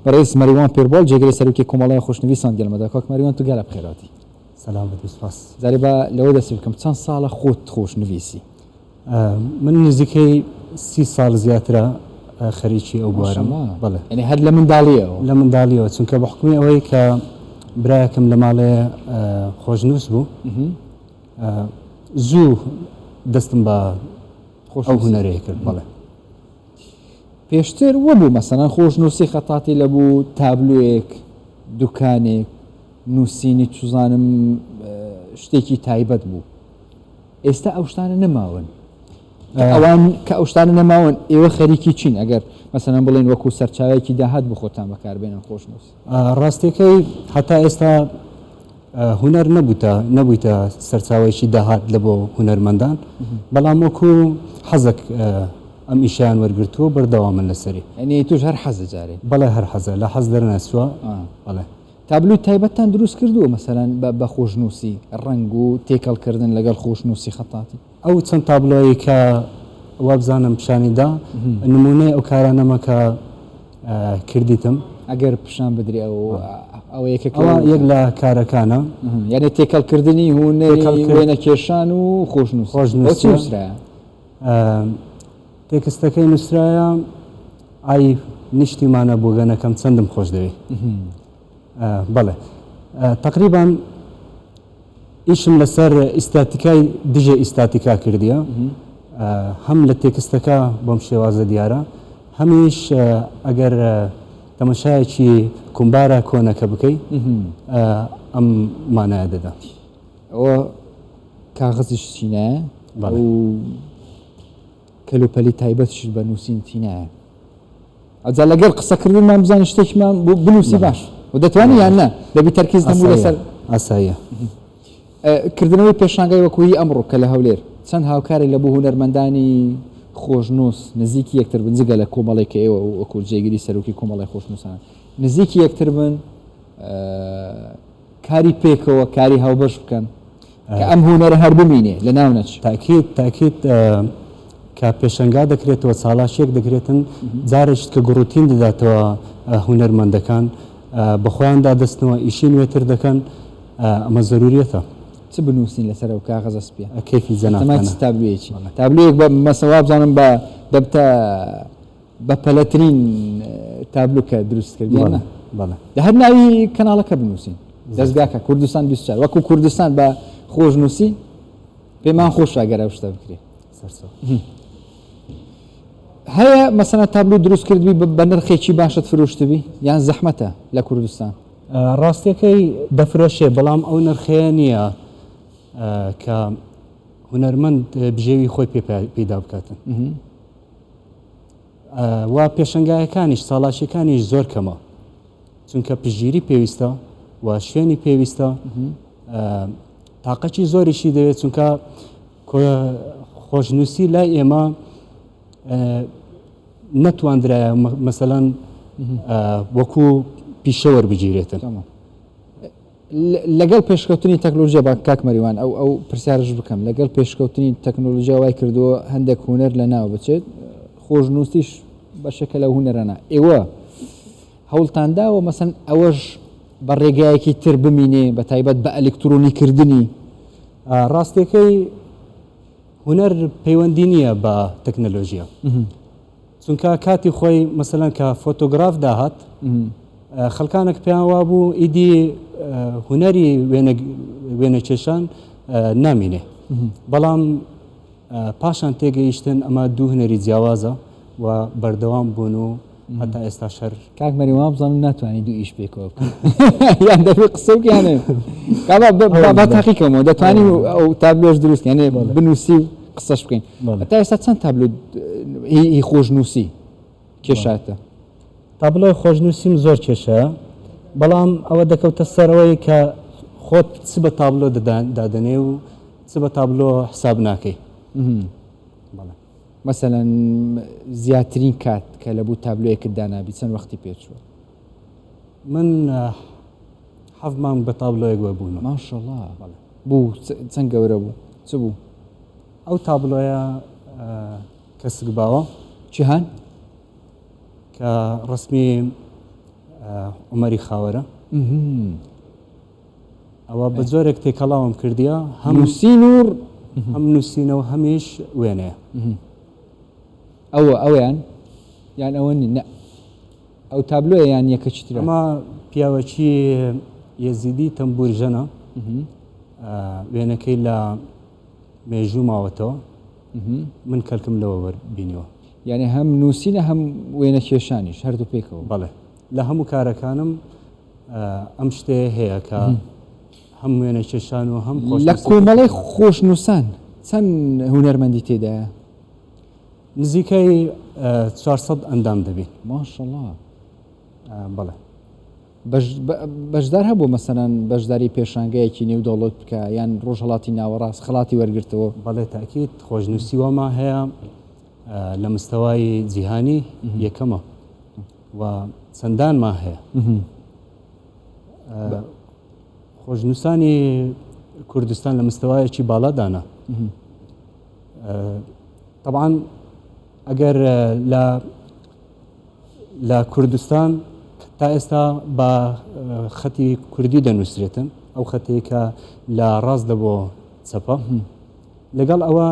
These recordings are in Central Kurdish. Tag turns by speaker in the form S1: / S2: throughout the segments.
S1: بەڕێز مەریوان پێربۆڵ جێگری سەرۆکی کۆمەڵەی خۆشنویسان گەلمەدا. کاک مەریوان تو گەلە بخێراتی.
S2: سەلامەت بی سپاس.
S1: جارێ با لەوە دەست پێ بکەم چەند ساڵە خۆت خۆشنویسی؟
S2: من نزیکەی 30 ساڵ زیاترە خەریکی ئەو بوارم. بەڵێ.
S1: یعنی هەر لە منداڵیەوە؟
S2: لە منداڵیەوە، چونکە بە حوکمی ئەوەی کە برایەکم لە ماڵێ خۆشنووس بوو، زوو دەستم بە ئەو هونەرەیە کرد. بەڵێ.
S1: پێشتر وەبوو مەسەلەن خۆشنووسی خەتاتی لە بوو تابلۆیەک، دوکانێک، نووسینی چوزانم شتێکی تایبەت بوو. ئێستا ئەو شتانە نەماون. ئەوان کە ئەو شتانە نەماون ئێوە خەریکی چین؟ ئەگەر مەسەلەن بڵێن وەکو سەرچاوەیەکی داهات بۆ خۆتان بەکاربێنن خۆشنووس.
S2: ڕاستیەکەی هەتا ئێستا هونەر نەبووتە نەبوویتە سەرچاوەیەکی داهات لە بۆ هونەرمەندان، بەڵام وەکو حەزەک ئەم ئیشیان وەرگرتووە بەردەوامن لەسەری.
S1: یعنی توش هەر حەزە جارێ؟
S2: بەڵێ هەر حەزە، لە حەز دەرنەچووە. بەڵێ.
S1: تابلۆی تایبەتتان دروست کردووە مەسەلەن بە خۆشنووسی ڕەنگ و تێکەڵکردن لەگەڵ خۆشنووسی خەتاتی؟
S2: ئەو چەند تابلۆیەی کە وابزانم پیشانی دا نموونەی ئەو کارانەمە کە کردیتم.
S1: ئەگەر پیشان بدرێ ئەو ئەوە یەکێکە
S2: ئەوە یەک لە کارەکانە.
S1: یعنی تێکەڵکردنی هونەری وێنەکێشان و خۆشنووسی.
S2: خۆشنووسی.
S1: ئەو چی نووسرایە؟
S2: تێکستەکەی نووسرایە ئای نیشتیمانە بۆگەنەکەم چەندم خۆش دەوێی. بەڵێ تەقریبان ئیشم لەسەر ئیستاتیکای دژە ئیستاتیکا کردیە، هەم لە تێکستەکە بەم شێوازە دیارە، هەمیش ئەگەر تەمەشایەکی کومبارە کۆنەکە بکەی ئەم مانایە دەدا.
S1: ئەوە کاغەزیش چینایە و کەلوپەلی تایبەتیشت بە نووسین تینایە. ئەجا لەگەڵ قسەکردنمان بزانین شتێکمان بۆ بنووسی باش و دەتوانی یان نا دەبی تەرکیز هەموو لەسەر
S2: ئاساییە.
S1: کردنەوەی پێشانگای وەکو هی ئەمڕۆ کە لە هەولێر چەند هاوکارێک لە بۆ هونەرمەندانی خۆشنووس نزیکی یەکتر بن، جگە لە کۆمەڵێک کە ئێوە وەکو جێگری سەرۆکی کۆمەڵی خۆشنووسان نزیکی یەکتر بن، کاری پێکەوە کاری هاوبەش بکەن کە ئەم هونەرە هەر بمینێ لە ناو نەچێ.
S2: تاکید تاکید کە پێشەنگا دەکرێتەوە چاڵاشیەک دەکرێتن جارێکیش کە گوڕوتین دەداتەوە هونەرمەندەکان بەخۆیاندا دەستنەوە ئیشی نوێتر دەکەن ئەمە زەروریەتە.
S1: چ بنووسین لەسەر ئەو کاغەزە سپیە؟
S2: کەیفی
S1: جەنابتانە. چ تابلۆیەکی؟ تابلۆیەک بە مەسە وابزانم بە دەبتە بەپەلەترین تابلۆ کە دروست کرد یان نا؟
S2: بەڵێ.
S1: دە هەر ناوی کەناڵەکە بنووسین دەزگاکە کوردستان 24 وەکو کوردستان بە خۆش نووسی پێمان خۆشە گەر ئەو شتە بکرێ. هەیە مەسەنە تابلو دروست کردبی بە نرخێکی باشت فرۆشتبی یان زەحمەتە لە کوردستان؟
S2: ڕاستیەکەی دەفرۆشێ بەڵام ئەو نرخەیە نییە کە هونەرمەند بژێوی خۆی پێ پەیدا بکاتن. و پێشەنگایەکانیش چاڵاکیەکانیش زۆر کەمە چونکە پشتگیری پێویستە و شوێنی پێویستە تاقەکی زۆریشی دەوێت چونکە خۆشنووسی لای ئێمە نەتواندرایە مەسەلەن وەکو پیشە وەربگیرێتن.
S1: لەگەڵ پێشکەوتنی تەکنۆلۆژیا با کاک مەریوان ئەو ئەو پرسیارش بکەم لەگەڵ پێشکەوتنی تەکنۆلۆژیا وای کردووە هەندێک هونەر لە ناو بچێت خۆشنووسیش بەشێکە لەو هونەرانە ئێوە هەوڵتان داوە مەسەن ئەوەش بە ڕێگایەکی تر بمینێ بە تایبەت بە ئەلکترۆنی کردنی؟
S2: ڕاستیەکەی هونەر پەیوەندی نییە بە تەکنەلۆژیا چونکە کاتی خۆی مەسەلەن کە فۆتۆگراف داهات خەڵکانێک پێیان وابوو ئیدی هونەری وێنەکێشان نامینێ بەڵام پاشان تێگەیشتن ئەمە دوو هونەری جیاوازە و بەردەوام بوون و هەتا ئێستا شەر
S1: کاک مەریوان بزانم ناتوانانی دوو ئیش پێکەوە بکەی یان دەبێ قسە بکەی یان با تاقیکەمەوە دەتوانی ئەو تابلۆش دروست یانێ بنووسی و قسەش بکەین تا ئێستا چەند تابلۆ هی خۆشنووسی کێشاتە؟
S2: تابلۆی خۆشنووسیم زۆر کێشایە بەڵام ئەوە دەکەوتە سەرەوەی کە خۆت چ بە تابلۆ دادەنێ و چ بە تابلۆ حساب ناکەی.
S1: مەسەلەن زیاترین کات کە لە بوو تابلۆیەکت دانابی چەند وەختی پێچووە؟
S2: من حەفت مانگ بە تابلۆیەک وەبوونم.
S1: ماشەڵا بوو چەند گەورە بوو چ بوو؟
S2: ئەو تابلۆیە کەسک باوە.
S1: چیهان؟
S2: کە ڕسمی عومەری خاوەرە. ئەوە بە جۆرێک تێکەڵاوم کردیە هەم
S1: نووسین و
S2: هەم نووسینە و هەمیش وێنەیە.
S1: ئەوە ئەویان یان ئەوە نی نە ئەو تابلۆیە یان یەکەکی ترە؟
S2: ئەمە پیاوەکی یەزیدی تەمبوورژەنە، وێنەکەی لە مێژوو ماوەتەوە، من کەلکم لەوە وەربینیوە.
S1: یعنی هەم نووسینە هەم وێنە کێشانیش هەردوو پێکەوە؟
S2: بەڵێ لە هەموو کارەکانم ئەم شتەیە هەیە کە هەم وێنە کێشان و هەم
S1: خۆش لە کۆمەڵی خۆشنووسان چەند هونەرمەندی تێدایە؟
S2: نزیکەی 400 ئەندام دەبین.
S1: ماشەڵا.
S2: بەڵێ.
S1: بەشدار هەبوو مەسەلەن بەشداری پێشانگەیەکی نێودەوڵەت بکە یان ڕۆژهەڵاتی ناوەڕاست خەڵاتی وەرگرتەوە؟
S2: بەڵێ تاکید خۆشنووسی وامان هەیە لە مستەوای جیهانی یەکەمە و چەندانمان هەیە. خۆشنووسانی کوردستان لە مستەوایەکی باڵادانە. طبعا ئەگەر لە لە کوردستان تا ئێستا بە خەتی کوردی دەنووسرێتن، ئەو خەتەی کە لە ڕاست دەبۆ چەپە، لەگەڵ ئەوە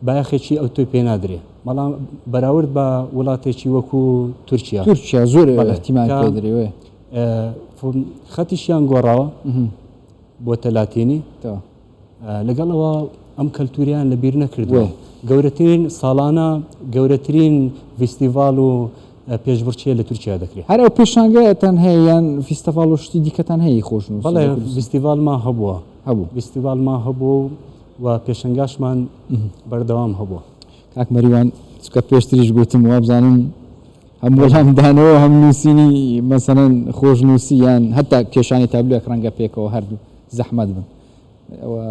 S2: بایەخێکی ئەوتۆی پێ نادرێ، بەڵام بەراورد بە وڵاتێکی وەکو تورکیا،
S1: تورکیا زۆر احتیمال پێ درێ، وێ.
S2: خەتیشیان گۆڕاوە بۆتە لاتینی. لەگەڵ ئەوە ئەم کەلتوریان لە بیر نەکردووە. گەورەترین ساڵانە گەورەترین ڤیستیڤاڵ و پێشبڕکێ لە تورکیا دەکرێت.
S1: هەر ئەو پێشانگەیەتان هەیە یان فیستیڤاڵ و شتی دیکەتان هەیە خۆشنووسی؟
S2: بەڵێ ڤیستیڤاڵمان هەبووە. هەبوو. ڤیستیڤاڵمان هەبوو و پێشەنگاشمان بەردەوام هەبووە.
S1: کاک مەریوان چونکە پێشتریش گوتم وابزانم هەم وەڵامدانەوە هەم نووسینی مەسەلەن خۆشنووسی یان هەتا کێشانی تابلۆیەک ڕەنگە پێکەوە هەردوو زەحمەت بن. ئەوە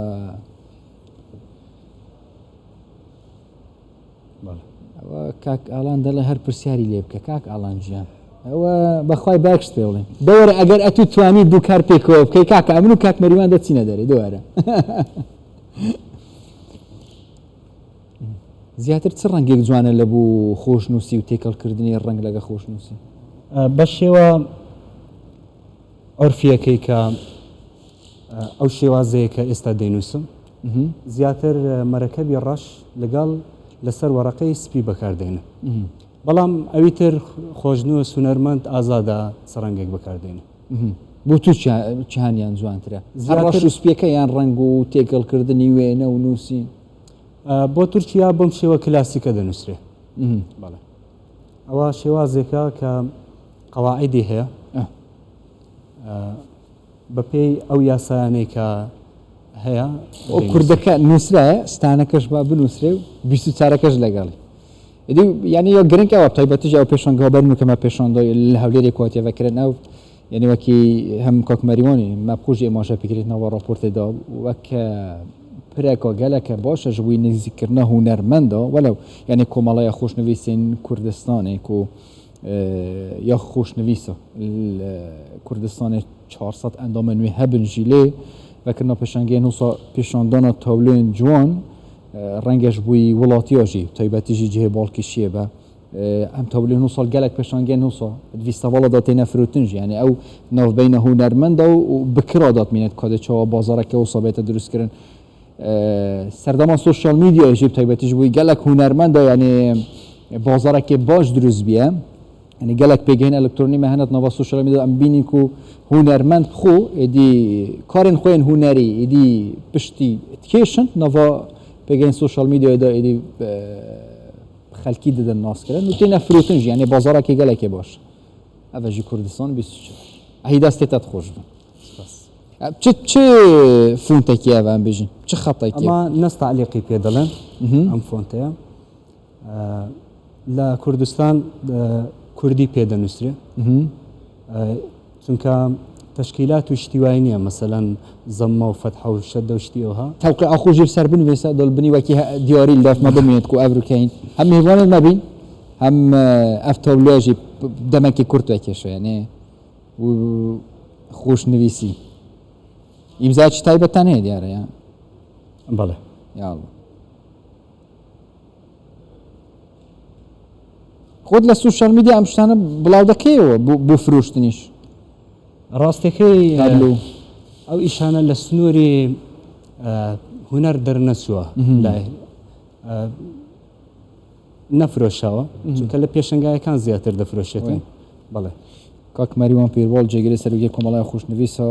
S1: ئەوە کاک ئالان دەڵێ هەر پرسیاری لێ بکە کاک ئالان گیان ئەوە بەخوای باکشت پێ بڵێن دەوەرە ئەگەر ئەتو توانی دوو کار پێکەوە بکەی کاکە ئەمن و کاک مەریوان دەچینە دەرێ دوارە زیاتر چ ڕەنگێک جوانە لە بوو خۆشنووسی و تێکەڵکردنی ڕەنگ لەگە خۆشنووسی؟
S2: بە شێوە عورفیەکەی کە ئەو شێوازەیە کە ئێستا دەینووسم زیاتر مەرەکەبی ڕەش لەگەڵ لەسەر وەڕەقەی سپی بەکاردێنم بەڵام ئەوی تر خۆشنووس هونەرمەند ئازادە چ ڕەنگێک بەکاردێنێ.
S1: بۆ تۆ چیانیان جوانترە؟ هەر ڕەش و سپیەکە یان ڕەنگ و تێکەڵکردنی وێنە و نووسین؟
S2: بۆ تورکیا بەم شێوە کلاسیکە دەنووسرێ. بەڵێ ئەوە شێوازێکە کە قەواعیدی هەیە بەپێی ئەو یاسایانەی کە هەیە.
S1: ئەو کوردەکە نووسرایە ستانەکەش با بنووسرێ و 24ەکەش لەگەڵی. ئیدی یعنی یە گرنگ ئەوە تایبەتیش ئەو پێشانگەوە بەرن و کەمە پێشاندۆی لە هەولێرێ کواتیەڤەکرن ئەو یعنی وەکی هەم کاک مەریوانی مە بخۆژی ئێماژە پێکرێتنەوە ڕاپۆرتێدا وەک پرەکە گەلەکە باشە ji بۆی نزیککردنە هونەرمەندە وەلو یعنی کۆمەڵەیە خۆشنویسین کوردستانێک و یا خۆشنویسە کوردستانێ 400 ئەندامە نوێ هەبن ژی لێ vekirina pêşangehên wisa pêşandana tawlên ciwan ڕەنگەش بووی وڵاتیا ژی تایبەتی ژی جهê balkêşiyê be em tawlên wisa gelek pêşangehên wisa di fîstevala de têne firotin jî yanî ew navbeyna hunermend û bikira datmîne ka dê çawa bazareke wisa bête dirustkirin serdema sosyal medyayê jî bi taybetî ji bo gelek hunermend e yanî bazarekê baş dirust bûye yanî gelek pêgehên elektronî me hene di nava sosyal medya em bînîn ku hunermend bi xwe êdî karên xwe yên hunerî êdî piştî dikêşin nava pêgehên sosyal medyayê de êdî xelkî didin naskirin û têne firotin jî yanî bazarekê gelekê baş ev e jî Kurdistan 24 ehî destê te dixweş bin.
S2: Spas.
S1: چ چ فۆنتێکی ئەڤ ئەم بێژین چ خەتێکی؟
S2: ئەمە نەستەعلیقی پێ دەڵێن ئەم فۆنتەیە لە کوردستان کوردی پێ دەنووسرێ چونکە تەشکیلات و شتی وای نییە مەسەلەن زەممە و فەتحە و شەدە و شتی ئەوها.
S1: تەوقیع خۆ ژێر سەر بنوێسە دڵ بنی وەکی دیاری لەف مە بمێنێت کو ئەڤ روکەین هەم میهوانت مەبین هەم ئەف تەولێژی دەمەکی کورت وەکێشە یانێ و خۆشنویسی ئیمزاکی تایبەتتان هەیە دیارە یان؟
S2: بەڵێ.
S1: یاڵڵا. خۆت لە سوشیال میدیا ئەم شتانە بڵاو دەکەیەوە بۆ فرۆشتنیش؟
S2: ڕاستەکەی تابلۆ ئەو ئیشانە لە سنووری هونەر دەرنەچووە لای نەفرۆشاوە چونکە لە پێشەنگایەکان زیاتر دەفرۆشێتن بەڵێ.
S1: کاک مەریوان پیرباڵ جێگری سەرۆکی کۆمەڵای خوشنویسا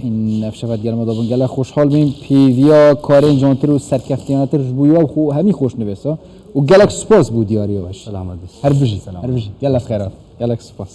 S1: این ئەف شەفەت گەرمە دابن گەلە خۆشحاڵ بین پیڤیا کارێن جوانتر و سەرکەفتیانەتر بوویە و خو هەمی خۆشنویسا و گەلەک سوپاس بوو دیاریەوەش
S2: سەلامەت بیت
S1: هەر بژی هەر بژی گەلە خێرات گەلەک سوپاس.